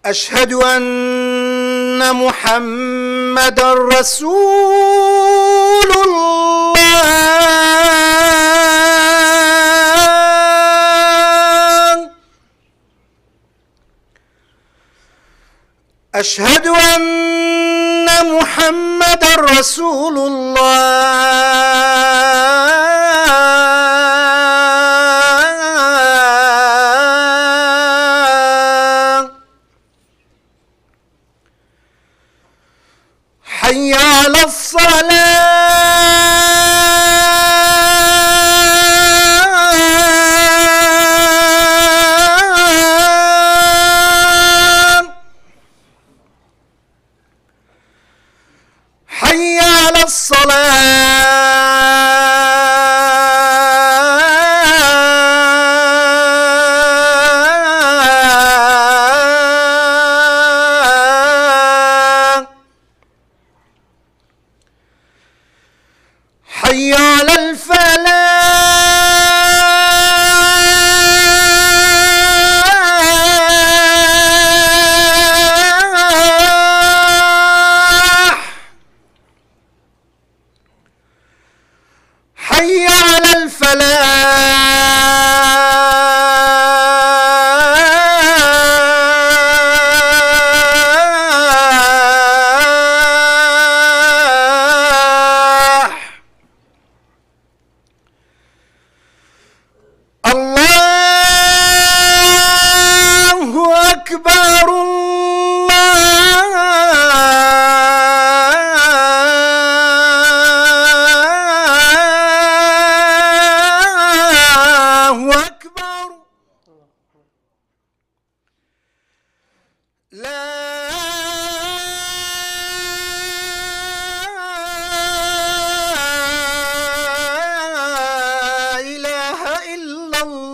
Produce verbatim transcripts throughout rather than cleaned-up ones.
أشهد أن محمدا رسول الله. أشهد أن محمدا رسول الله. حي على الصلاة. حي على الصلاة. حي على الفلاح. حي على الفلاح. الله أكبر، الله أكبر. لا إله إلا الله.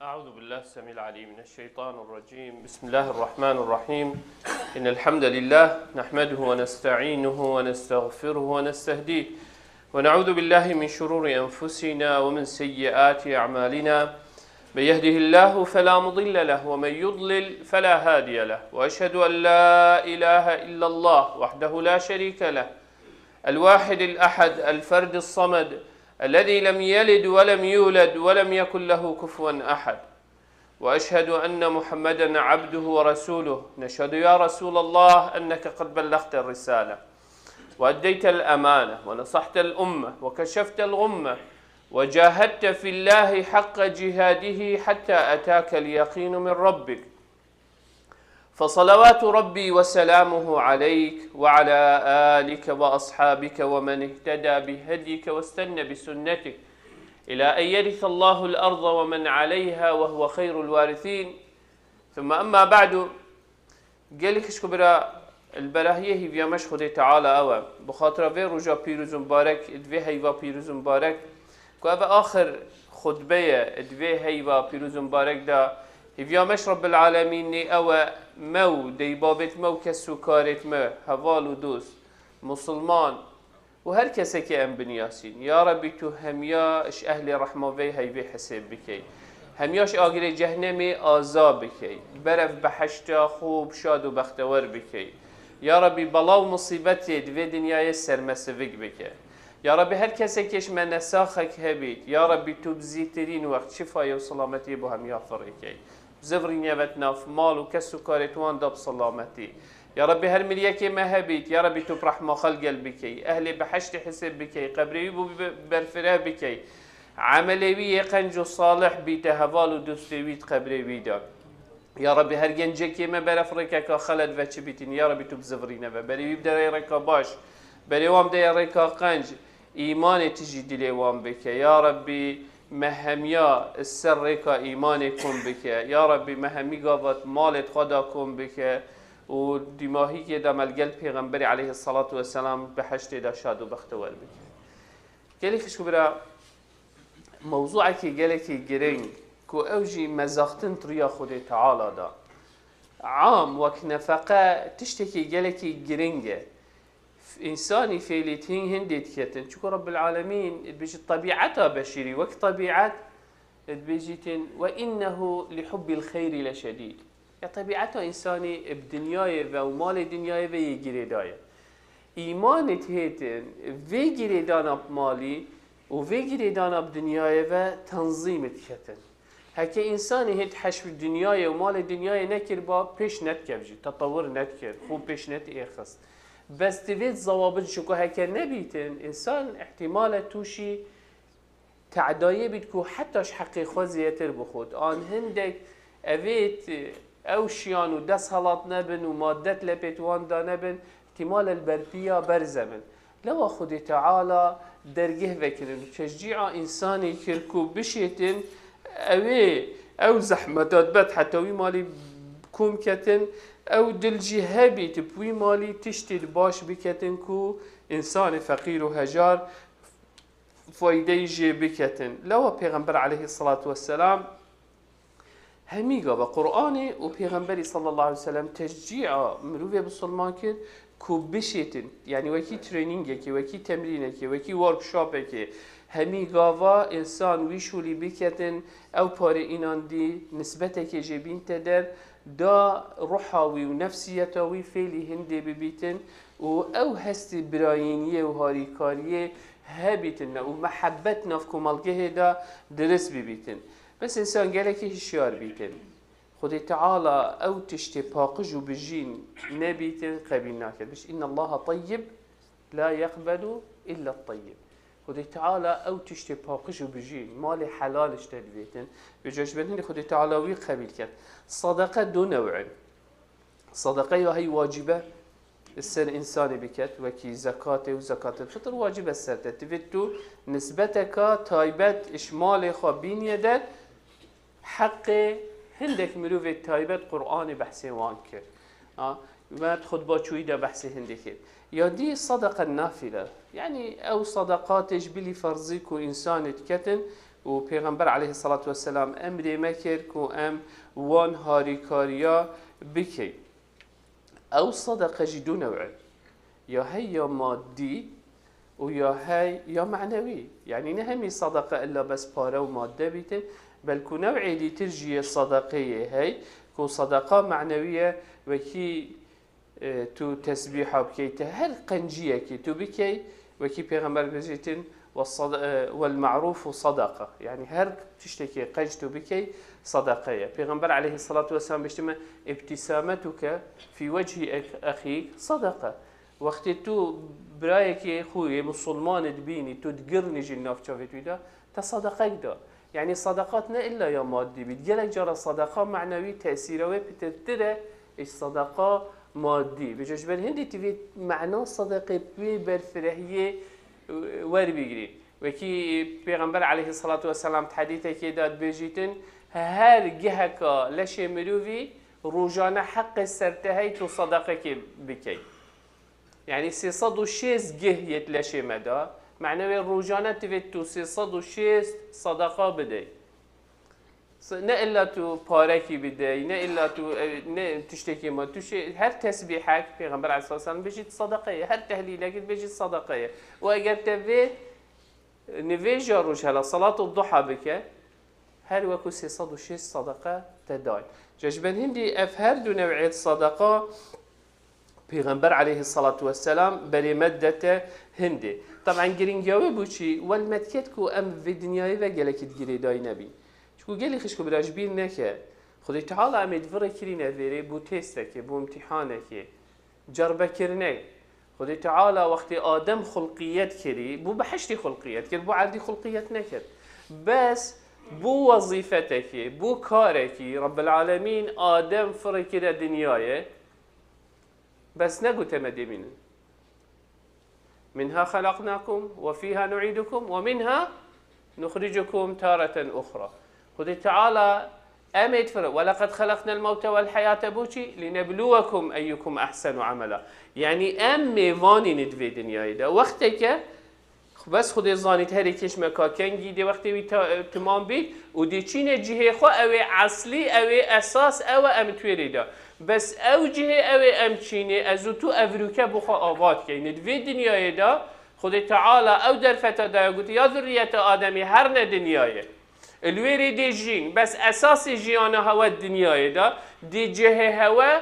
أعوذ بالله السميع العليم من الشيطان الرجيم. بسم الله الرحمن الرحيم. إن الحمد لله نحمده ونستعينه ونستغفره ونستهديه، ونعوذ بالله من شرور أنفسنا ومن سيئات أعمالنا. من يهده الله فلا مضل له، ومن يضلل فلا هادي له، وأشهد أن لا إله إلا الله وحده لا شريك له، الواحد الأحد الفرد الصمد الذي لم يلد ولم يولد ولم يكن له كفوا أحد. وأشهد أن محمدا عبده ورسوله. نشهد يا رسول الله أنك قد بلغت الرسالة وأديت الأمانة ونصحت الأمة وكشفت الغمة وجاهدت في الله حق جهاده حتى أتاك اليقين من ربك. فصلوات ربي وسلامه عليك وعلى آلك وأصحابك ومن اهتدى بهديك واستن بسنتك إلى أن يرث الله الأرض ومن عليها وهو خير الوارثين. ثم أما بعد. Gelî xişk û bira, li berahiyê hîviya me ji Xwedê Teala ew e. Bi xatira vê roja pîroz û mibarek, di vê heyva pîroz û mibarek, ku ev e axir xutbe ye di vê heyva pîroz û mibarek de, hîviya me ji Rebbil Alemînê ew e, me û deybabêt me û kes û karêt me, heval û dost, musulman û her kesekê em biniyasîn. Ya Rebî, tu hemiya ji ehlê rehma vê heyvê hesêb bikey. Hemiya ji agirê cehnemê aza bikey. Berev behişta xwe bi şad û bextewer bikey. Ya Rebî, bela û musîbetê di vê dinyayê sermesivik bike. Ya Rebî, her kesekê ji me nesaxek hebît, ya Rebî, tu bi zîtirîn wext şifayê û selametiyê bo hemiya firêkey. Zivrîne vet nav mal û kes û karê wan da bi selametî. Ya Rebî, her miriyekê me hebît, ya Rebî, tu bi rehma xwe li gel bikey. Ehlê behiştê hisêb bikey, qebrê wî bo bi-, berfireh bikey. Emelê wî yê qenc û salih bîte heval û dostê wî di qebrê wî de. Ya Rebî, her gencekê me beref rêkeka xelet ve çi bîtîn, ya Rebî, tu bi zivrîne ve. Berê wî bide rêka baş, berê wan bide rêka qenc, îmanê tu jî dilê wan bike. Ya Rebî, me hemiya ser rêka îmanê kom bike. Ya Rebî, me hemî gavat malê xwe da kom bike û dîmahîkê de me li gel Pêxemberê aleyhisselatu vesselam behiştê de şad û bextewer bike. Gelî xişk û bira, Mewzûekî gelekî giring ku ew jî mezaxtin di riya Xwedê Teala de. Am wek nefeqe tiştekî gelekî giring e. Însanî fêlî tîn hindê diketin. Çunku Rabbil Alemîn dibêjî tebîeta beşerî wek tebîet dibêjîtin, "Ve innehu li hubbil xeyrî leşedîd." Ya tebîeta însanî bi dinyayê ve û malê dinyayê ve yê girêdayî. Îmanê tihêtin vê girêdana bi malî û vê girêdana bi dinyayê ve tenzîm diketin. Heke însanî hêt heşv dinyayê û malê dinyayê nekirba, pêş nedikevjî, tetewir nedikir, xwe pêş nedixist. Bes divêt zewabit ji ku heke nebîtin, însan îhtimal e tûşî te'dayê bît ku heta ji heqê xwe zêdetir bixwit. An hindek evêt ew şiyan û desthilat nebin û maddet lepêt wan da nebin, îhtimal e li ber piya berze bin. Lewa Xwedê Teala dergeh vekirin û teşcî'a însanê kir ku bişêtin, ewê ew zehmeta dibet heta wî malî kom ketin, ew dil jî hebît bi wî malî tiştê di baş biketin ku însanê feqîr û hejar faydeyî jê biketin. Lewa Pêxember aleyhisselatu vesselam hemî gava Qur'anê û Pêxemberî sallallahu aleyhi ve sellem teşcî'a mirovê bisilman kir ku bişêtin, yanî wekî trainingekê, wekî temrînekê, wekî workshopekê, hemî gava însan wî şûlî biketin, ew parê înan dî nisbetekê jê bînte der, da ruha wî û nefsiyeta wî fêlî hindê bibîtin û ew hestê birayîniyê û harîkariyê hebîtin û mehebet nav komelgehê de dirist bibîtin. Bes însan gelekî hişyar bîtin. Xwedê Teala ew tiştê paqij û bijîn nebîtin qebîl nake. Bişt, "Inna Allaha tayyib, la yeqbelu illa tayyib." Xwedê Teala ew tiştê paqij û bijîn, malê helal ji te divêtin. Vêca ji ber hindê Xwedê Teala wî qebîl ket. Sadaqe du new in. Sadaqe ya hey wacibe, li ser însanê biket, wekî zekatê û zekatê fitr wacib e ser te. Divê tu nisbeteka taybet ji malê xwe bînî der, heqê hindek mirovê taybet Qur'anê behsê wan kir. Ha, me di xutba çûyî de behsê hindekê. Ya dî sadaqa nafile. Yanî ew sadaqatê ji bilî ferzî ku însanê diketin û Pêxember aleyhisselatu vesselam emrê me kir ku em wan harîkariya bikeyn. Ew sadaqa jî du new in. Ya hey ya madî û ya hey ya manewî. Yanî ne hemî sadaqa illa bes pare û madde bîtin, belku new'ê dîtir jî yê sadaqeyê hey, ku sadaqa manewî ye, wekî, e, tu tesbîha bikey, te her qenciyekê tu bikey, wekî Pêxember bêjîtin, "Ve sad-, e, vel ma'rufu sadaqa." Yanî her tiştekê qenc tu bikey, sadaqa ye. Pêxember aleyhisselatu vesselam bêjtime, "Îbtîsametuke fî wechî ek-, exîk sadaqa." Wextê tu birayekê xwe yê musulmanê dibînî, tu digirnî jî nav çavê wî de, te sadaqek da. Yanî sadaqat ne illa ya madî bît. Gelek cara sadaqa manewî tesîra wê pitirtir e, ji sadaqa madî. Vêca ji ber hindê tu vê mena sadaqê bi wê berfirehiyê, e, werbigirî. Wekî Pêxember aleyhisselatu vesselam di hedîsekê de dibêjîtin, her giheka leşê mirovî rojane heqê ser te hey tu sadaqekê bikey. Yanî sê sed û şêst gih yê di leşê me de, manewê rojane divê tu sê sed û şêst sadaqa bidey. S-, ne illa tu parekî bidey, ne illa tu, e, ne tiştekî ma, tu şê-, her tesbîhek, Pêxember aleyhisselam bêjî sadaqa ye, her tehlîlekî bêjî sadaqa ye. Û eger te vê nivêja rojhela, salatu duha bike, her weku sê sed û şêst sadaqa te dayî. Ca ji ber hindî ev her du new'ê sadaqa Pêxember aleyhisselatu vesselam berê me didete hindê. Taban giringiya wê bû çi? Wel me diket ku em vê dinyayê ve gelekî di girêdayî nebîn. Çku gelî xişk û bira ji bîr neke. Xwedê Teala em ê di vir re kirîne vêrê, bû têstekê, bû imtîhanekê, cerbekirinek. Xwedê Teala wextê Adem xulqiyet kirî, bû behiştî xulqiyet kir, bû erdî xulqiyet nekir. Bes bû wezîfetekê, bû karekî, Rabbil Alemîn Adem firê kire dinyayê, bes negote me dê bînin. "Minha xelaqnakum ve fîha nu'idukum ve minha nuxricukum tareten uxra." Xwedê Teala em ê difire, "Ve leqed xelaqnel mewte vel heyate" bû çi? "Linebluwekum eyyukum ehsenu amela." Yanî em mêvanî ne di vê dinyayê de. Wexteke Bes Xwedê zanît herê kêşmeka kengî dê wextê wî ta-, timam bît û dê çîne cihê xwe, ew ê eslî, ew ê esas, ew e em twêrê de. Bes ew cihê ew ê em çînê, ez û tu evrûke bi xwe ava dikeyn. Di vê dinyayê de Xwedê Teala ew derfeta daye, gotiye, ya zurriyeta Ademî, herne dinyayê. Li wê rê dê jîn, bes esasê jiyana hewe dinyayê de, dê cihê hewe,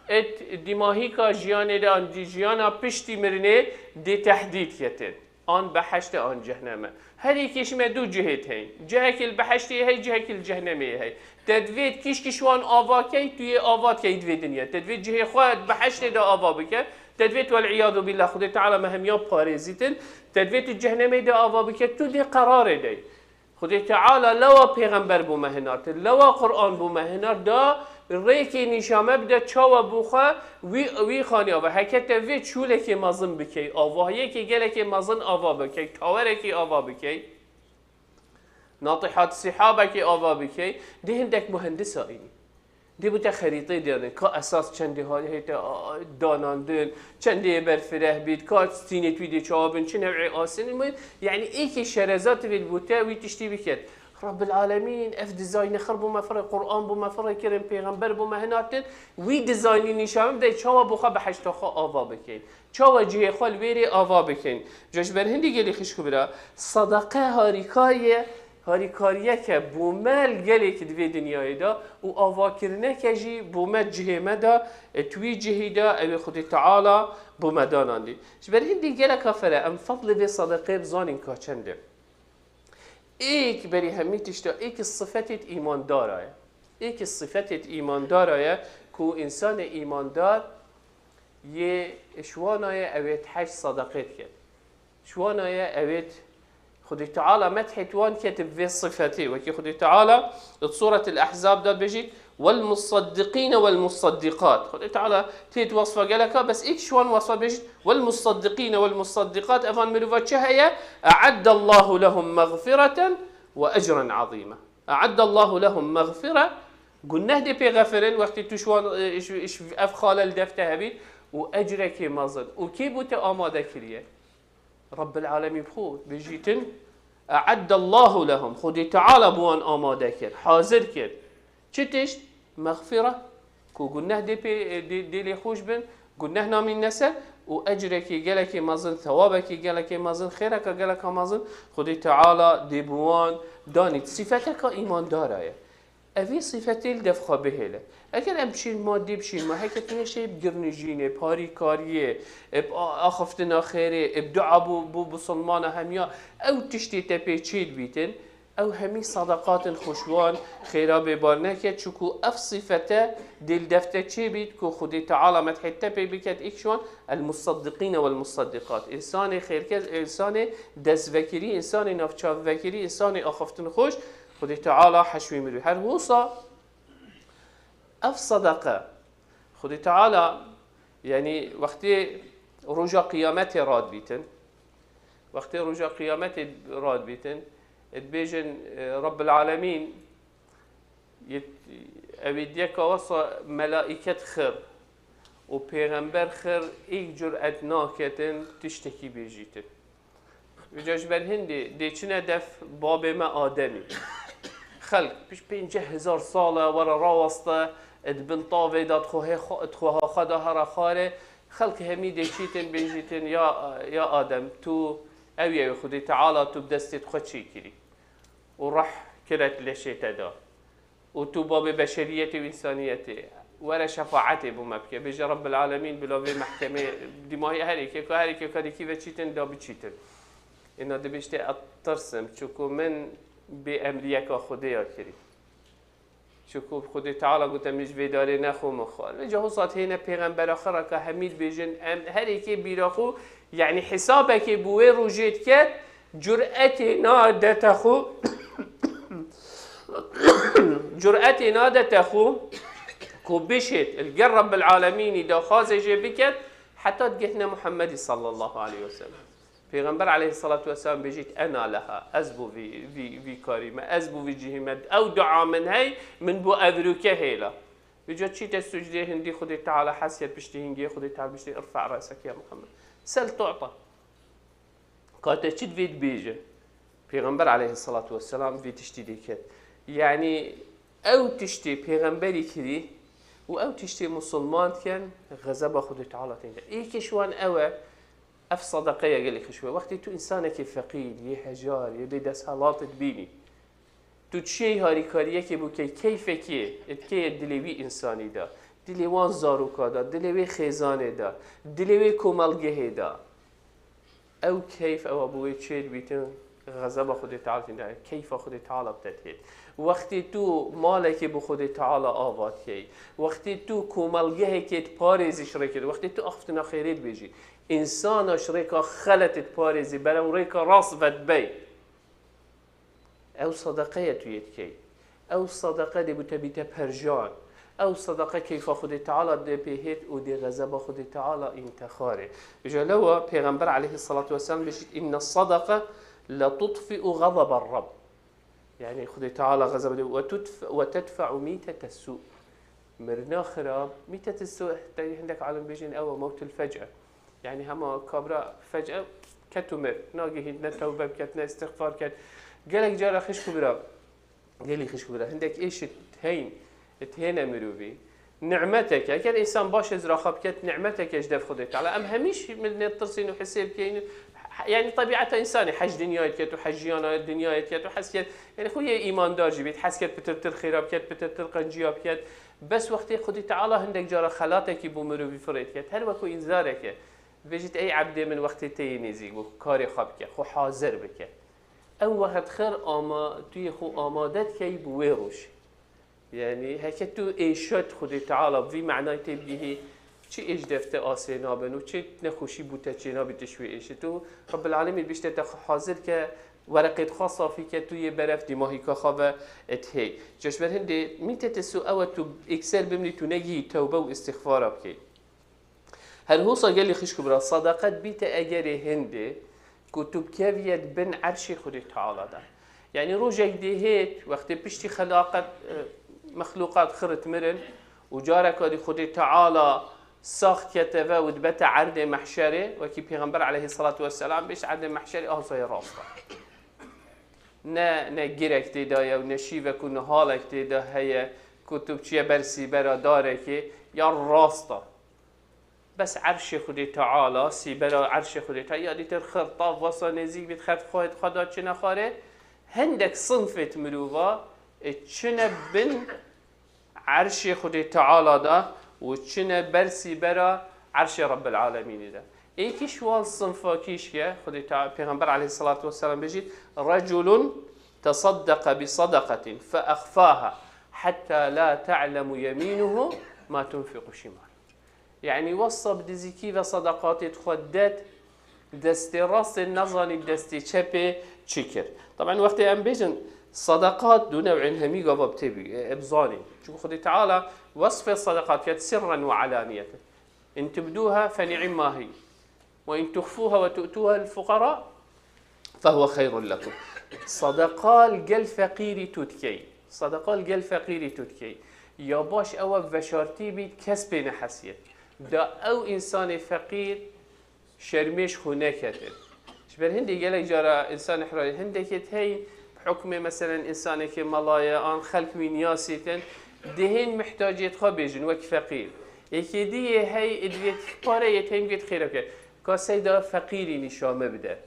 et dîmahîka jiyanê de, an dî jiyana piştî mirinê dê tehdîd ketin. An behişt e, an cehneme. Her yekê ji me du cihêt heyn. Cihekî li behiştê hey, cihekî li cehnemê hey. Te divêt kîş kîş wan ava key, tu yê ava dikey di vê dinya. Te divêt cihê xwe di behiştê de ava bike. Te divêt, wel'iyadu billah, Xwedê Teala me hemiya parêzîtin. Te divêt tu cehnemê de ava bike, tu dê qerarê dey. Xwedê Teala lewa pêxember bo me hinartin, lewa Quran bo me hinar, da rêkê nîşa me bide çawa bo xwe wî, wî xanî ava. Heke te vê çûlekê mezin bikey, avahiyekê gelekê mezin ava bikey, tawerekê ava bikey, natihat sihabekê ava bikey, dê hindek muhendisa înî. Dê bi te xerîtê dêne, ka esas çendê ha-, hête, a, danandin, çendê yê berfireh bît, ka stînê twî dê çawa bin, çi new'ê asîn, yanî êkî şerezat vê li bo te wî tiştî biket. Rabbil Alemîn, ev dizaynê xir bo me firê, Quran bo me firê kirin, pêxember bo me hinatin, wî dizaynî nîşan bide, çawa bo xwe behişta xwe ava bikeyn. Çawa cihê xwe li wê rê ava bikin? Ca ji ber hindî gelî xişk û bira, sedeqe harîkariye, harîkariyeke bo me li gelê ki di vê dinyayê de û avakirineke jî bo me cihê me de, e, tu wî cihî de ew ê Xwedê Teala bo me danandî. Ji ber hindî geleka fere em fedlê vê sedeqê bizanîn ka çend e. Êk berî hemî tişta, êk sifetêt îmandara ye. Êk sifetêt îmandara ye ku însanê îmandar yê şiwana ye ew ê heşt sedeqê diket. Şiwana ye ew ê Xwedê Teala methê wan ket bi vê sifetê. Wekî Xwedê Teala di Sûretil Ehzab de dibêjît, "Wel musaddiqîne wel musaddiqat." Xwedê Teala têt wasfa geleka, bes êk şiwan wasfa bêjît, "Wel musaddiqîne wel musaddiqat." Evan mirova çi heye? "E'addallahu lehum mexfireten ve ecren azîme." E'addallahu lehum mexfire, guneh dê pê xefirin, wextê tu şiwan, e, ş-, ş-, ev xale li defte hebît û ecrekê mezin. Û kê bo te amade kiriye? Rabbil Alemîn bi xwe bêjîtin, e'addallahu lehum, Xwedê Teala bi wan amade kir, hazir kir. Çi tişt? Mexfire, ku guneh dê pê, dê, dê lê xweş bin, guneh namîne ser û ecrekê gelekê mezin, thewabekê gelekê mezin, xêreke geleka mezin Xwedê Teala dê bi wan danît. Sifeteka îmandara ye. Evî sifetê li dev xwe bihêle. Eger em biçîn madî biçîn ma, heke tune şey bi girnijînê, bi harîkariyê, bi a-, axiftina xêrê, bi dua bo, bo bisilmana hemiya, ew tiştê te pê çê dibîtin, ew hemî sedeqatin xweşwan xêra bêbar neke, çunku ev sifete dê li dev te çê bît ku Xwedê Teala methê te pê biket, êk şiwan el musaddiqîne wel musaddiqat. Însanê xêrkez, însanê destvekirî, însanê navçavvekirî, însanê axiftin xweş, Xwedê Teala heşwî mirû. Her wisa ev sedeqe, Xwedê Teala, yanî wextê roja qiyametê radibîtin, wextê roja qiyametê radibîtin, dibêjin, e, Rabbil Alemîn, yet-, ew ê diyeka wesa melaîket xir û pêxember xir êk curet naketin tiştekî bêjîtin. Vêca ji ber hindê dê çine def babê me Ademî. Xelk piş pênceh hezar sal e were raweste, di bin tavê de dixwe hê xwe, dixwe ha xwe de here xwarê. Xelk hemî dê çîtin bêjîtin, ya, ya Adem, tu ew ye Xwedê Teala tu bi destê xwe çêkirî û reh kiret leşê te da. û tu babê beşeriyetê û însaniyetê, were şefaetê bo me bike. Bêje Rabbil Alemîn bila vê mehkemê dîmahî her êkê ka, her êkê ka dikî ve çîtin da biçîtin. Êna dibêjte ez tirsim, çunku min bê emriyeka Xwedê ya kirî. Çunku Xwedê Teala gote min ji vê darê nexwe min xwar. Vêca hosat hêne pêxembera xwe re ka hemî dibêjin, em her êkê bîra xwe, yanî hesabekê bo wê rojê diket, curetê nade te xwe, curetê nade te xwe ku bişêt, li gel Rabbil Alemînî daxwazê jê biket, heta digihne Muhammedî sallallahu aleyhi ve sellem. Pêxember aleyhissalatu vesselam bêjît, "Ena leha, ez bo vî, vî, vî karî me, ez bo vî cihî me, ew dua min hey, min bo evrûke hêla." Vêca çîte sucdê hindî Xwedê Teala hesiye piştî hingê Xwedê Teala biştî, "Irfa resek ya Muhammed. Sel tu'ta." Ka te çi divê dibêje? Pêxember aleyhisselatu vesselam vê tiştî dêket. Yanî ew tiştê pêxemberî kirî û ew tiştê musulman diken, xezeba Xwedê Teala tên de. Êkê ji wan ew e, ev sedeqeya gelî xişk e. Wextê tu însanekî feqîr, yê hejar, yê bêdesthilat dibînî, tu çiyê harîkariyekê bû key, keyfekê dikeye dilê wî însanî de, dilê wan zaroka de, dilê wê xêzanê de, dilê wê komelgehê de. Ew keyf ewa bi wê çê dibîtin, xezeba Xwedê Teala tînda, keyfa Xwedê Teala bi te têt. Wextê tu malekê bi Xwedê Teala ava dikey, wextê tu komelgehekê diparêzî ji rêkê, wextê tu axiftina xêrê dibêjî, însana ji rêka xeletê diparêzî, berew rêka rast vedibey. Ew sedeqe ye tu yê dikey. Ew sedeqe dê bi te bîte perjan. Ew sedeqe keyfa Xwedê Teala dê pê hêt û dê xezeba Xwedê Teala în te xwarê. Ji lewa Pêxember aleyhisselatu vesselam bêjît, inne sedeqe le tutfi'u xezebe Rab. Yanî Xwedê Teala xezeba dê ve tutf-, ve tedfe'u mîtete su. Mirina xirab, mîtete su, te hindek alim bêjin ew e mewtul fec'e. Yanî hema kabra fec'e ket û mir. Nagihîn ne tewbe biket, ne îstixfar ket. Gelek cara xişk û bira, gelî xişk û bira, hindek êşit heyn, dihêne mirovî. Nimetek e. Eger însan baş ez raxa biket, nimetek e ji dev Xwedê Teala. Em hemîş min nêtirsîn û hisê bikeyn. Yanî tebiata însanê hez dinyayê diket û hez jiyana dinyayê diket û hez ket. Yanî xwe yê îmandar jî bît, hez ket pitirtir xêra biket, pitirtir qenciya biket. Bes wextê Xwedê Teala hindek cara xelatekî bo mirovî firê diket. Her wekû înzarek e. Dibêjit, ey ebdê min, wextê te yê nêzîk bû, karê xwe bike, xwe hazir bike. Ew wext xir ama-, tu yê xwe amade dikey bi wê roj. Yanî heke tu êşet Xwedê Teala bi vî menayê tê bigihî, çi êş dev te asê nabin û çi nexweşî bo te çênabî tu ji wê êşit û Rebbil Alemîn bişte te xwe hazir ke, wereqê xwe safî ke, tu yê berev dîmahîka xwe ve dihê. Ji ber hindê mîtete su ew e tu êkser bimrî tu negihî tewbe û îstixfara bikey. Her hosa gelî xişk û bira, sedeqe dibîte egerê hindê ku tu bikeviyet bin erşê Xwedê Teala de. Yanî rojek dê hêt, wextê piştî xelaqet, e, mexluqat xirit mirin û careka dî Xwedê Teala sax kete ve û dibete erdê mehşerê, wekî Pêxember aleyhisselatu vesselam bêjt, erdê mehşerê a soyê rast e. Ne, ne girek tê de ye û ne şîvek û nihalek tê de heye ku tu biçiye ber sîbera darekê, ya rast e. Bes erşê Xwedê Teala, sîbera erşê Xwedê Teala, ya dîtir xir tav wesa nêzîk bît, xert xwe, xwe da çine xwarê. Hindek sinfêt mirova, e, çine bin erşê Xwedê Teala de û çine ber sîbera erşê Rebbil Alemînê de. Êkî ji wan sinfa kîşke, Xwedê Teala, Pêxember aleyhisselatu vesselam bêjît, reculun tesaddeqe bi sadaqatin fe exfaha hatta la ta'lemu yeminuhu ma tunfiqu şimal. Yanî wesa bi dizîkî ve sadaqatê xwe det, destê rastê nezanî destê çepê çi kir. Taban wextê em bêjin sadaqat du new'in hemî gava bi tê bî, e, e, bizanîn. Çunku Xwedê Teala wesfê sadaqat ket sirren ve alaniyeten. In tubduha fe ni'imma hi. Ve in tuxfuha ve tu'tuha el-fuqara fehuve xeyrun lekum. Sedeqa li gel feqîrî tu dikey. Sedeqa li gel feqîrî tu dikey. Ya baş ew e veşartî bît, kes pê nehesiyet. Da ew însanê feqîr şermê ji xwe neketin. Ji ber hindê gelek cara însan ihrac, hindekê hey bi hukmê meselen însanekê mela ye, an xelk wî niyasîtin, dihên mihtaciyet xwe bêjin wek feqîr. Êkê dî yê hey, divêt pare yê, hey divêt xêre bike. Ka seyda feqîrî nîşa me bide.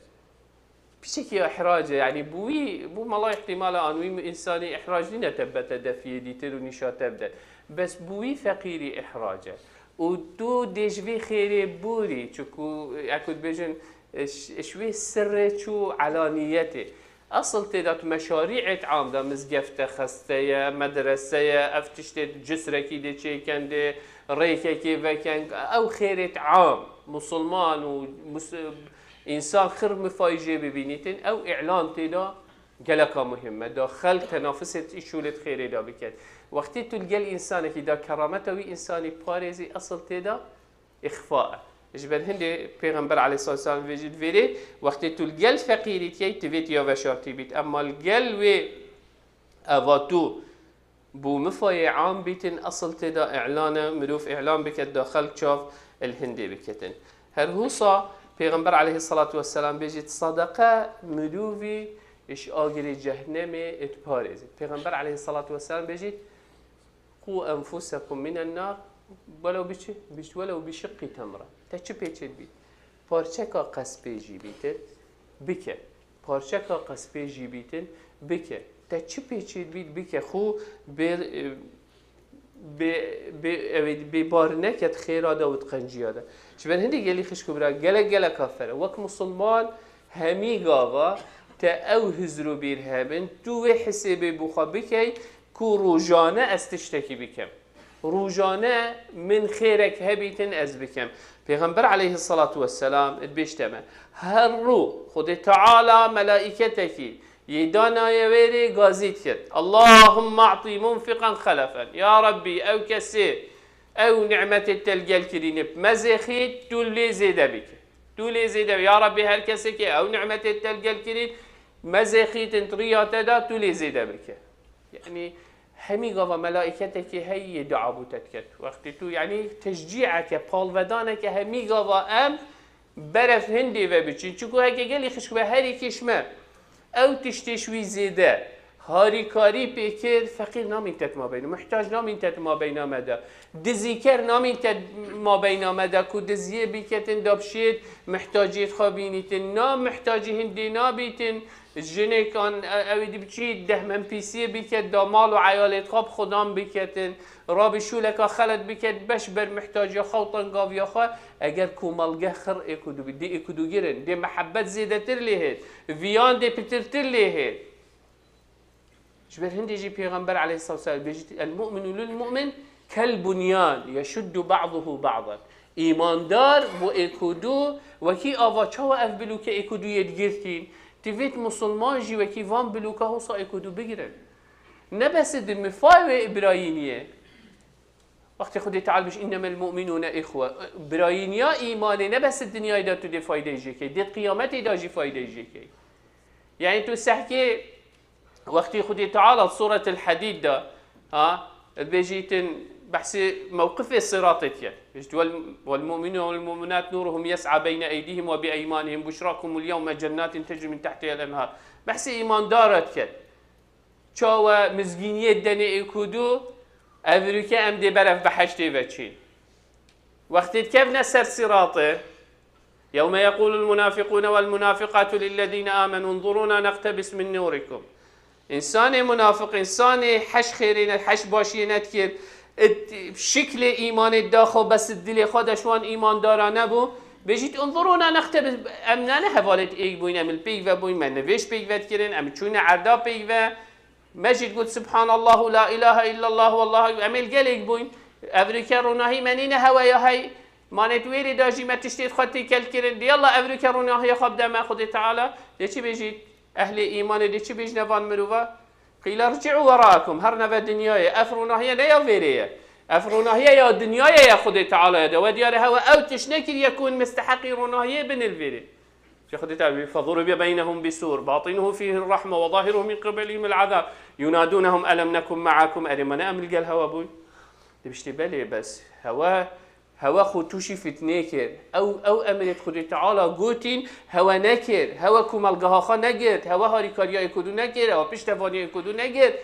Piçekî ihrac e, yanî bo wî, bo mela îhtîmal e an wî însanî ihrac nîne te bete defiyê dîtir û nîşa te bide. Bes bo wî feqîrî ihrac e. Û tu dê ji vê xêrê borî, çunku, e, ku dibêjin, e, ş-, ji wê sirrê çû elaniyetê. Esil tê de tu meşarî'êt am de, mizgefte xeste ye, medrese ye, ev tiştê cisrekî dê çêken dê, rêkekê veken, ew xêrêt am, musulman û mus-, însan xir mifayî jê bibînîtin, ew îlan tê de geleka muhim e. Da xelk tenafisêt î şûlêt xêrê de biket. Wextê tu li gel însanekî da kerameta wî însanî parêzî, esil tê de îxfa e. Ji ber hindê Pêxember aleyhissalatu vesselam vê jî divêrê, wextê tu li gel feqîrî tiyey, tu vê tiya veşartî bît. Emma li gel wê eva tu bo mifayê am bîtin, esil tê de îlan e, mirov îlan biket da xelk çav li hindê biketin. Her husa Pêxember aleyhissalatu vesselam bêjît, sadaqa mirovî ji agirê cehnemê diparêzît. Pêxember aleyhissalatu vesselam bêjît, "Qû enfusekum minen nar", welew bi çi? Bîst, "welew bi şiqqî temre." Te çi pêçê dibît? Parçeka qespê jî bîtin, bike. Parçeka qespê jî bîtin, bike. Te çi pêçê dibît, bike. Xû bê, bê, bê, ew ê bê bar neket xêra de û di qenciya de. Ji ber hindê gelî xişk û bira, gelek, gelek afer e. Wek musulman hemî gava te ew hizr û bîr hebin, tu wê hisêbê bi xwe bikey ku rojane ez tiştekî bikim. Rojane min xêrek hebîtin ez bikim. Pêxember aleyhissalatu vesselam dibêjte me, her rû Xwedê Teala melaîketekî yê danaye wê rê gazî dikir. "Allahümme a'ti munfiqan xelefen." Ya Rabbî, ew kesê ew nimetê te li gel kirî nib mezêxît, tu lê zêde bike. Tu lê zêde, ya Rabbî, her kesekê ew nimetê te li gel kirî mezêxîtin riya te da, tu lê zêde bike. Yanî hemî gava melaîketekî heyî yê dua bo te diket. Wextê tu, yanî teşcîeke, palvedaneke hemî gava em beref hindê ve biçin. Çiku heke gelî xişk be, her yekê ji me ew tiştê ji wî zêde harîkarî pê kir, feqîr namîn te di mabeyna, muhtac namîn te di mabeyna me de, dizîker namîn te di mabeyna me de, ku diziyê biketin, da bişêt, muhtaciyê xwe bînîtin. Na muhtacî hindê nabîtin, jinek an, e-, ew ê di biçî dehmenpîsiyê biket, da mal û eyalê xwe bi xudan biketin, rabî şûleka xelet biket, beş ber muhtaciya xwe û tengaviya xwe, eger komelge xir êkûdû bî, dê êkûdûgir in, dê mehebet zêdetir lê hêt, viyan dê pitirtir lê hêt. Ji ber hindê jî Pêxember aleyhissalatu vesselam bêjî, "El-mu'minu lil-mu'min kel-bunyan yeşuddu ba'duhu ba'dan." Îmandar bo êkûdû wekî ava çawa ev bilûke êkûdûyê digirtîn, divêt musulman jî wekî van bilûka hosa êkûdû bigirin. Ne bes di mifay wê birayîniyê. Wextê Xwedê Teala bêjî, "Innemel mu'minûne ihwe." Birayîniya îmanê ne bes di dinyayê de tu dê faydeyê jê key, dê di qiyametê de jî faydeyê jê key. Yanî tu sehkê wextê Xwedê Teala Sûretil Hadîd de, ha, dibêjîtin behsê mewqifê Siratê diket. Bêjît, "Wel, wel mu'minûne wel mu'minat nûruhum yes'a beyne eydîhim ve bi eymanihim buşrakumul yewme cennatin tecri min tehtihel enhar." Behsê îmandara diket. Çawa mizgîniyê denê êkûdû, ev rûke em dê berev behiştê veçîn. Wextê dikevne ser Siratê, "Yewme yeqûlul munafiqûne wel munafiqatu lillezîne âmenû unzurûna neqtebis min nûrikum." Însanê munafiq, însanê heş xêrê ne, heş başiyê nedikir, it-, şiklê îmanê da xwe bes dilê xwe de ji wan îmandara nebû, bêjît, "Unzurûna neqtebis", em nane hevalêt êk bûyn, em li pêk ve bûyn, me nivêj pêk ve dikirin, em çûne erda pêk ve, me jî digot, "Subhanallah û la ilahe illallah, wallahu ekber", em ê li gelêk bûyn. Ev rûke ronahî me nîne heweya hey, manê di wêrê de jî me tiştê xwe têkel kirin. Dê Allah ev rûke ronahiya xwe bide me, Xwedê Teala dê çi bêjît? Ehlê îmanê dê çi bêjine van mirova? "Qîle rici'û wera'ekum", her neve dinyayê. Ev ronahiye ne ya vêrê ye. Ev ronahiye ya dinyayê ye Xwedê Teala ye de. We diyar e hewe ew tişt nekiriye ku hûn misteheqî ronahiyê bin li vêrê. Ji Xwedê Teala bê, "Feduribe beynehum bi sûr, batinuhu fîhi rahme ve zahiruhu min qibelihim el azab. Yunadunehum elem nekun me'akum." Erê me ne em li gel hewe bûyn? Dibiştê belê bes. Hewe, hewe xwe tûşî fitnê kir. Ew, ew emrê Xwedê Teala gotîn, hewe nekir. Hewe komelgeha xwe negirt. Hewe harîkariya êkûdû nekir. Hewe piştevaniya êkûdû negirt.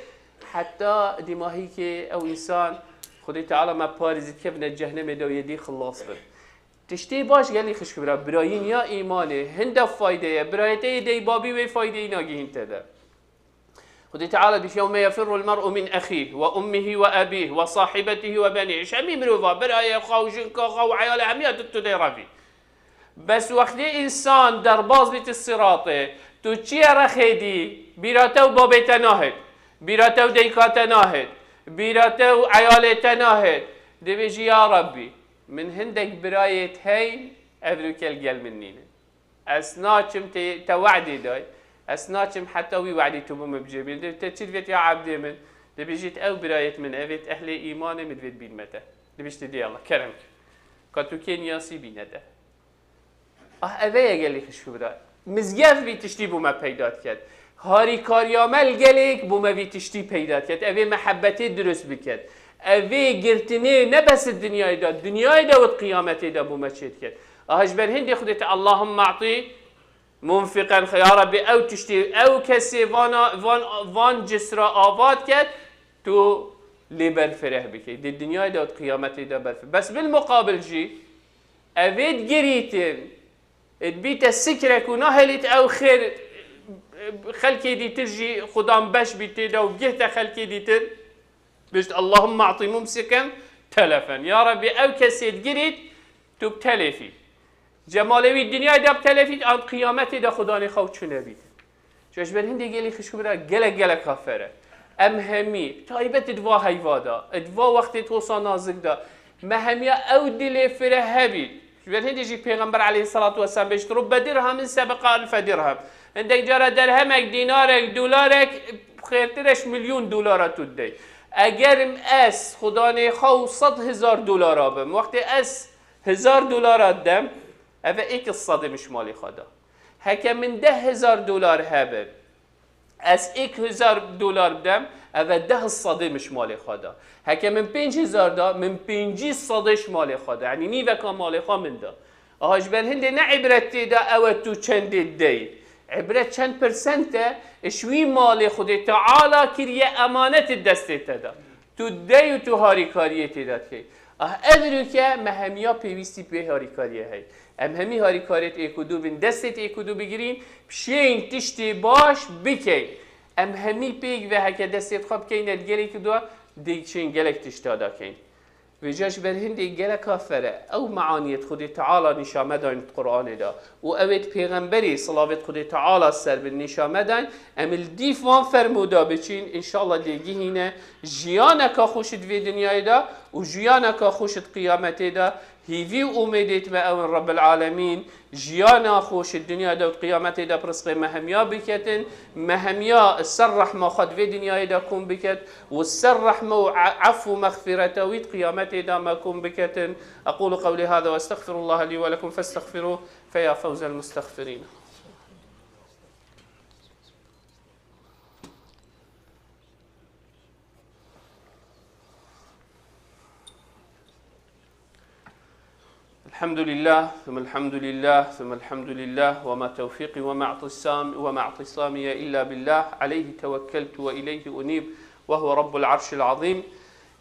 Heta dîmahîkê ew însan, Xwedê Teala me parêzî dikevine cehnemê de û yê dî xilas bin. Tiştê baş gelî xişk bira, birayîniya îmanê, hinde fayde ye, birayetê yê dey babî wê faydeyî nagihîn te de. Xwedê Teala dîş, "Yewme yefirrul mer'u min ehîh ve ummihi ve ebîh ve sahibetihi ve benîh." Ji hemî mirova, birayê xwe û jinka xwe û eyalê hemiya tu, tu dê revî. Bes wextê însan derbaz bî ti siratê, tu çi ye rexê dî, bîra te û babê te nahêt, bîra te û deyka te nahêt, bîra te û eyalê te nahêt. Dibêjî, "Ya Rabbî, min hindek birayêt hey, ev rûke li gel min nînin. Ez naçim te, te we'dê day, ez naçim heta wî we'dê tu bo min bicêbîn." Dê te çi divêt ya ebdê min? Dibêjît, "Ew birayêt min, evêt ehlê îmanê min divêt bînme te." Dibêjît, "Dê Allah, kerem ke. Ka tu kê niyasî bîne te." Ah, eve ye gelî xişk û bira. Mizgev bî tiştî bo me peyda diket. Harîkariya me li gelêk bo me vî tiştî peyda diket. Evê mehebetê dirust biket. Evê girtinê ne bes di dinyayê de, dinyayê de û di qiyametê de bo me çê diket. Aha ji ber hindê Xwedê te Allahümme a'ti munfiqen, ya Rabbî, ew tiştê, ew kesê vana, van, van cisra avat ket, tu lê berfireh bikey. Di dinyayê de û di qiyametê de berfireh. Bes bil muqabil jî, evê digirîtin, dibîte sikrek û nahelît ew xêr, xelkê dîtir jî xudan beş bî tê de û gihte xelkê dîtir. Bişt, Allahümme a'ti mumsiken telefen. Ya Rabbî, ew kesê digirît, tu bi telefî. Cemalê wî dinyayê de bi telefî, an qiyametê de xudanê xew çûne bît. Ji ber hindê gelî xişk bira gelek gelek kafere. Em hemî, taybet di va heyva da, di va wextê tosa nazik da, me hemiya ew dilê fire hebît. Ji ber hindê jî Pêxember aleyhissalatu vesselam bêjt, "Rubbe dirhemin sebeqa elfe dirhem." Hindek cara derhemek, dînarek, dolarek xêrtir e ji milyon dolara tu didey. Eger ez xudanê xwe û sed hezar dolara bim, wextê ez hezar dolara dem, ev e êk sedê min ji malê xwe da. Heke min deh hezar dolar hebe, ez êk hezar dolar bidem, ev e deh sedê min ji malê xwe da. Heke min pênc hezar da, min pêncî sedê ji malê xwe da. Yanî nîveka malê xwe min da. Aha ji ber hindê ne îbret tê de ew e tu çendê dideyî. Îbret çend persent e, ji wî malê Xwedê Teala kiriye emanet di destê te de. Tu dey û tu harîkariyê tê de dikey. Ah, ev rûke me hemiya pêwîstî bi vê harîkariyê hey. Em hemî harîkariyê êk û du bin, destê êk û du bigirîn, bi şêyn tiştê baş bikeyn. Em hemî pêk ve heke destê xwe bikeyne li gelekî du, dê çên gelek tişta dakeyn. Vêca ji ber hindê geleka fere ew meaniyê di Xwedê Teala nîşa me dayîn di Qur'anê de û ew ê di Pêxemberê, silavêt Xwedê Teala ser bin, nîşa me dayîn, em li dîf van fermûda biçîn, înşallah lê gihîne jiyaneka xweş di vê dinyayê de û jiyaneka xweş di qiyametê de. Hîvî û umêdêt me ew in Rebbil Alemîn jiyana xweş di dinya de û di qiyametê de bi rizqê me hemiya biketin, me hemiya ser rehma xwe di vê dinyayê de kom biket û ser rehma û e-, efû mexfireta wî di qiyametê de me kom biketin. أقول قولي هذا وأستغفر الله لي ولكم فاستغفروه فيا فوز المستغفرين. الحمد لله، ثم الحمد لله، ثم الحمد لله، وما توفيقي وما اعتصام-، وما اعتصامي إلا بالله، عليه توكلت وإليه أنيب، وهو رب العرش العظيم.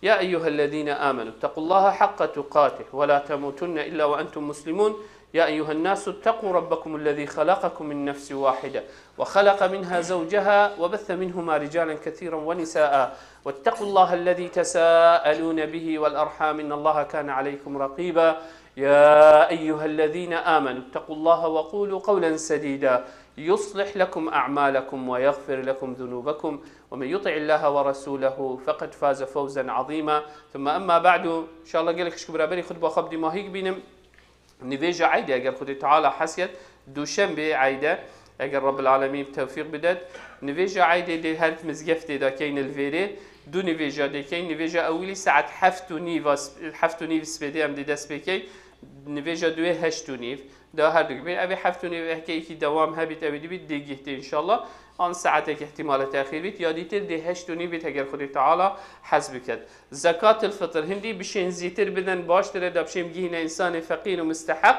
يا أيها الذين آمنوا اتقوا الله حق تقاته ولا تموتن إلا وأنتم مسلمون. يا أيها الناس اتقوا ربكم الذي خلقكم من نفس واحدة وخلق منها زوجها وبث منهما رجالا كثيرا ونساء واتقوا الله الذي تساءلون به والأرحام إن الله كان عليكم رقيبا. يا أيها الذين آمنوا اتقوا الله وقولوا قولا سديدا يصلح لكم أعمالكم ويغفر لكم ذنوبكم ومن يطع الله ورسوله فقد فاز فوزا عظيما. ثم أما بعد، إن شاء الله gelek xişk û biraberî xutba xwe bi dîmahî bînim. Nivêja eydê eger Xwedê Teala hesiyet, duşembê eyde, eger Rabbil Alemîn tewfîq bidet. Nivêja eydê dê her mizgeftê de keyn li vêrê, du nivêja dê keyn. Nivêja ewilî saet heft û nîv a sp-, heft û nîv spêdê em dê dest pê keyn. Nivêja duê heşt û nîv. Da her du bê. Evê heft û nîv heke yekî dewam hebît, evê dibît dê gihte înşallah. An saetek ihtimale texîr bît. Ya dîtir dê heşt û nîv bît eger Xwedê Teala hez biket. Zekatil fitr hindî bişên zîtir bidin baştir e, da bişên bigihîne însanê feqîr û misteheq,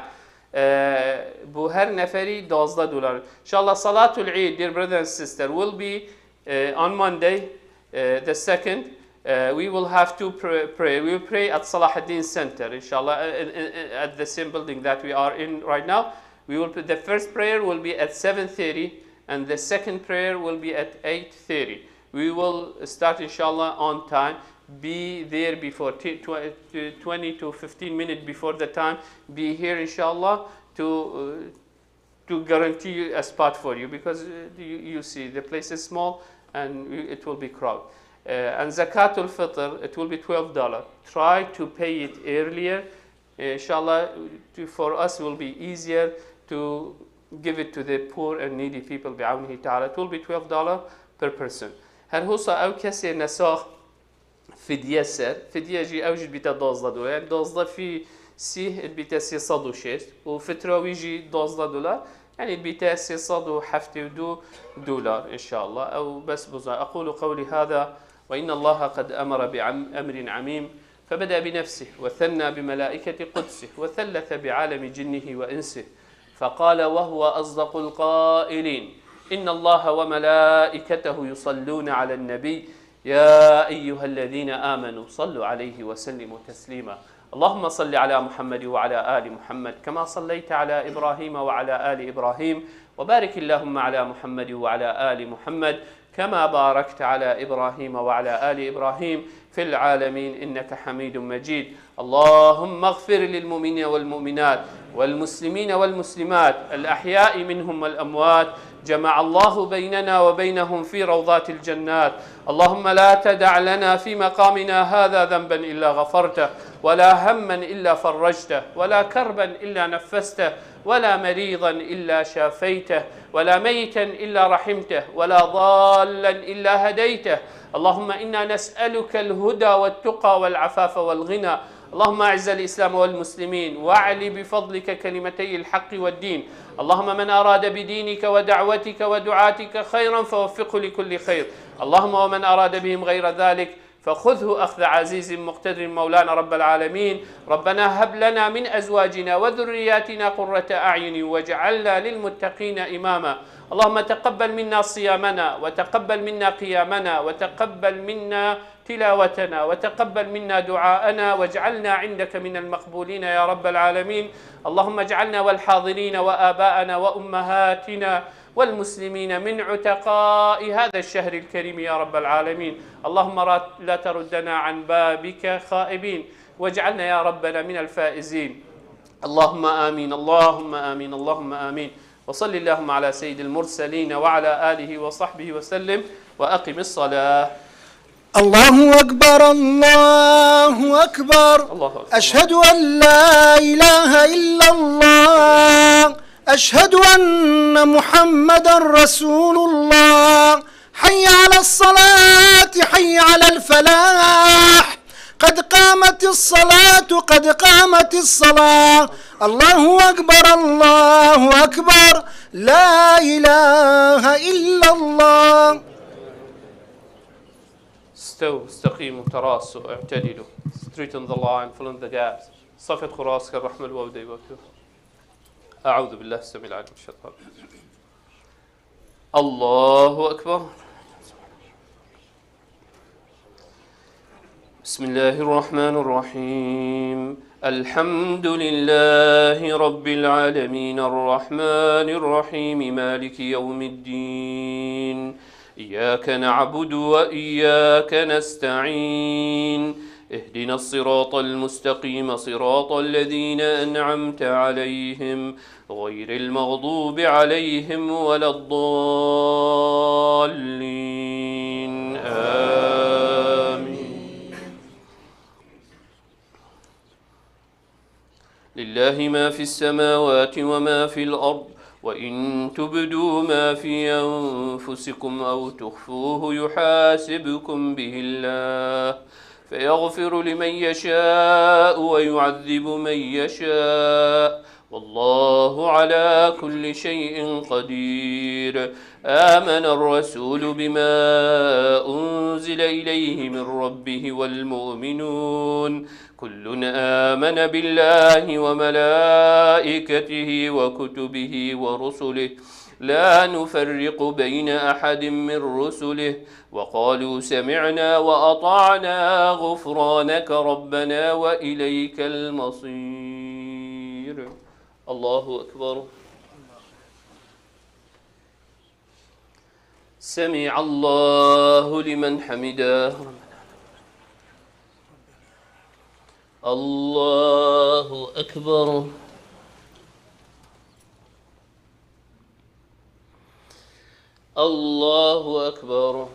e, bo her neferî duwazdeh dolar. Înşallah salatul Eid, dear brother and sister, will be, e, on Monday, e, the second. E, we will have to pray, pray. We will pray at Salahuddin Center, inshallah, uh, in, in, in, at the same building that we are in right now. We will, the first prayer will be at seven thirty, and the second prayer will be at eight thirty. We will start, inshallah, on time, be there before t-, tw-, twenty to fifteen minutes before the time, be here, inshallah, to, uh, to guarantee you a spot for you, because, uh, you, you see, the place is small and it will be crowded. Uh, and Zakatul Fitr, it will be twelve dollars. Try to pay it earlier. Inshallah, to, for us, it will be easier to give it to the poor and needy people, بعونه تعالى. It will be twelve dollars per person. Her hosa ew kesê nesax fidye ser, fidye jî ew jî dibîte duwazdeh dolar. Yani duwazdeh fî sîh dibîte sê sed û şêst û fitra wî jî duwazdeh dolar. Yani dibîte sê sed û heftê û du dolar inşallah. Ew bes buza. أقول قولي هذا وإن الله قد أمر بأمر عميم. فبدأ بنفسه وثنى بملائكة قدسه وثلث بعالم جنه وإنسه فقال وهو أصدق القائلين: إن الله وملائكته يصلون على النبي يا أيها الذين آمنوا صلوا عليه وسلموا تسليما. اللهم صل على محمد وعلى آل محمد كما صليت على إبراهيم وعلى آل إبراهيم وبارك اللهم على محمد وعلى آل محمد كما باركت على إبراهيم وعلى آل إبراهيم في العالمين إنك حميد مجيد. اللهم اغفر للمؤمنين والمؤمنات والمسلمين والمسلمات الأحياء منهم والأموات. جمع الله بيننا وبينهم في روضات الجنات. اللهم لا تدع لنا في مقامنا هذا ذنبا إلا غفرته، ولا هما إلا فرجته، ولا كربا إلا نفسته، ولا مريضا إلا شافيته، ولا ميتا إلا رحمته، ولا ضالا إلا هديته. اللهم إنا نسألك الهدى والتقى والعفاف والغنى. اللهم أعز الإسلام والمسلمين، وأعل بفضلك كلمتي الحق والدين. اللهم من أراد بدينك ودعوتك ودعاتك خيرا فوفقه لكل خير. اللهم ومن أراد بهم غير ذلك فخذه أخذ عزيز مقتدر مولانا رب العالمين. ربنا هب لنا من أزواجنا وذرياتنا قرة أعين واجعلنا للمتقين إماما. اللهم تقبل منا صيامنا وتقبل منا قيامنا وتقبل منا تلاوتنا وتقبل منا دعاءنا واجعلنا عندك من المقبولين يا رب العالمين. اللهم اجعلنا والحاضرين وآباءنا وأمهاتنا والمسلمين من عتقاء هذا الشهر الكريم يا رب العالمين. اللهم لا تردنا عن بابك خائبين واجعلنا يا ربنا من الفائزين. اللهم آمين، اللهم آمين، اللهم آمين. وصل اللهم على سيد المرسلين وعلى آله وصحبه وسلم وأقم الصلاة. الله أكبر، الله أكبر. الله أكبر. أشهد أن لا إله إلا الله. أشهد أن محمدا رسول الله. حي على الصلاة، حي على الفلاح. قد قامت الصلاة، قد قامت الصلاة. الله أكبر، الله أكبر. لا إله إلا الله. استووا، استقيموا، تراصوا، اعتدلوا. Straighten the line, fill in the gaps. صفت خراس كالرحمة الواو ديبوتو. أعوذ بالله السميع العليم من الشيطان الرجيم. الله أكبر. بسم الله الرحمن الرحيم. الحمد لله رب العالمين، الرحمن الرحيم، مالك يوم الدين. إياك نعبد وإياك نستعين. اهدنا الصراط المستقيم، صراط الذين أنعمت عليهم، غير المغضوب عليهم ولا الضالين. آمين. لله ما في السماوات وما في الأرض، وإن تبدوا ما في أنفسكم أو تخفوه يحاسبكم به الله، فيغفر لمن يشاء ويعذب من يشاء، والله على كل شيء قدير. آمن الرسول بما أنزل إليه من ربه والمؤمنون، كل آمن بالله وملائكته وكتبه ورسله، لا نفرق بين أحد من رسله، وقالوا سمعنا وأطعنا، غفرانك ربنا وإليك المصير. الله أكبر. سمع الله لمن حمده. الله أكبر. الله أكبر.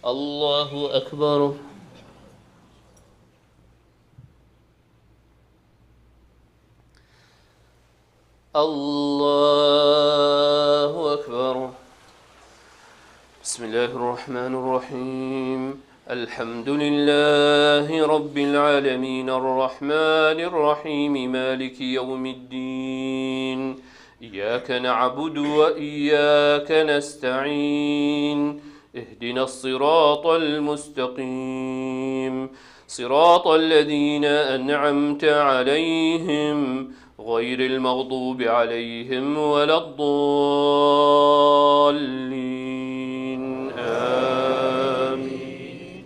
الله أكبر. الله أكبر. بسم الله الرحمن الرحيم. الحمد لله رب العالمين، الرحمن الرحيم، مالك يوم الدين. إياك نعبد وإياك نستعين. اهدنا الصراط المستقيم، صراط الذين أنعمت عليهم، غير المغضوب عليهم ولا الضالين. آمين.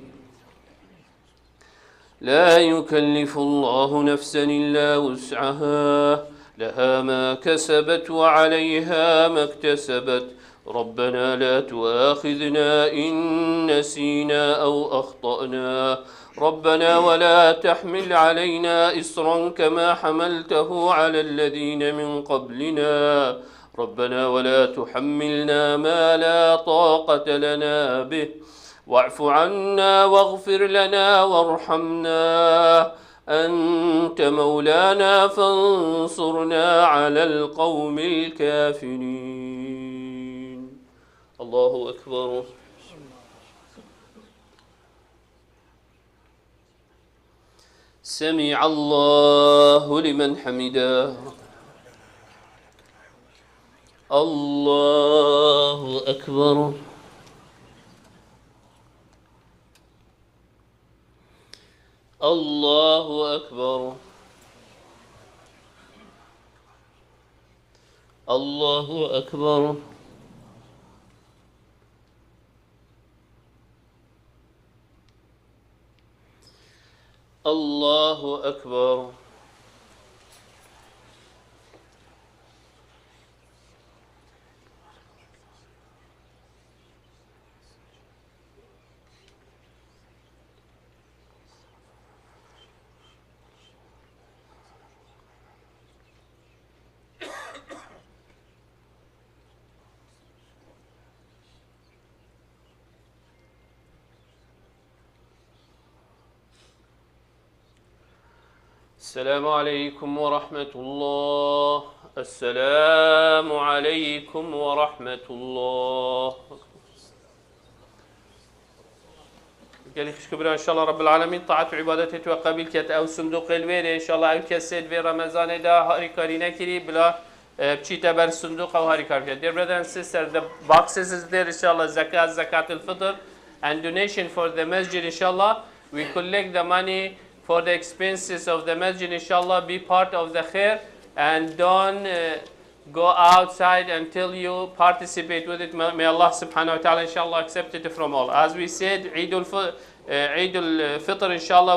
لا يكلف الله نفسا إلا وسعها، لها ما كسبت وعليها ما اكتسبت، ربنا لا تؤاخذنا إن نسينا أو أخطأنا، ربنا ولا تحمل علينا إصرا كما حملته على الذين من قبلنا، ربنا ولا تحملنا ما لا طاقة لنا به، واعف عنا واغفر لنا وارحمنا، أنت مولانا فانصرنا على القوم الكافرين. الله أكبر. سمع الله لمن حمده. الله أكبر. الله أكبر. الله أكبر. الله أكبر. السلام عليكم ورحمة الله. السلام عليكم ورحمة الله. Gelî xişk û bira, înşallah Rabbil Alemîn taat û îbadetê tu qebîl ket. Ew sinduqê li wê de, înşallah ew kesê di vê Remezanê de harîkarî nekirî, bila, e, biçîte ber sinduqa û harîkar bike. Dear brother and sister, the boxes is there, inshallah, zakat, zakat al-fitr, and donation for the masjid, inshallah. We collect the money for the expenses of the masjid, inshallah, be part of the khair and don't, uh, go outside until you participate with it. May, may Allah subhanahu wa ta'ala, inshallah, accept it from all. As we said, Eid al-Fi-, uh, Eid al-Fitr, inshallah,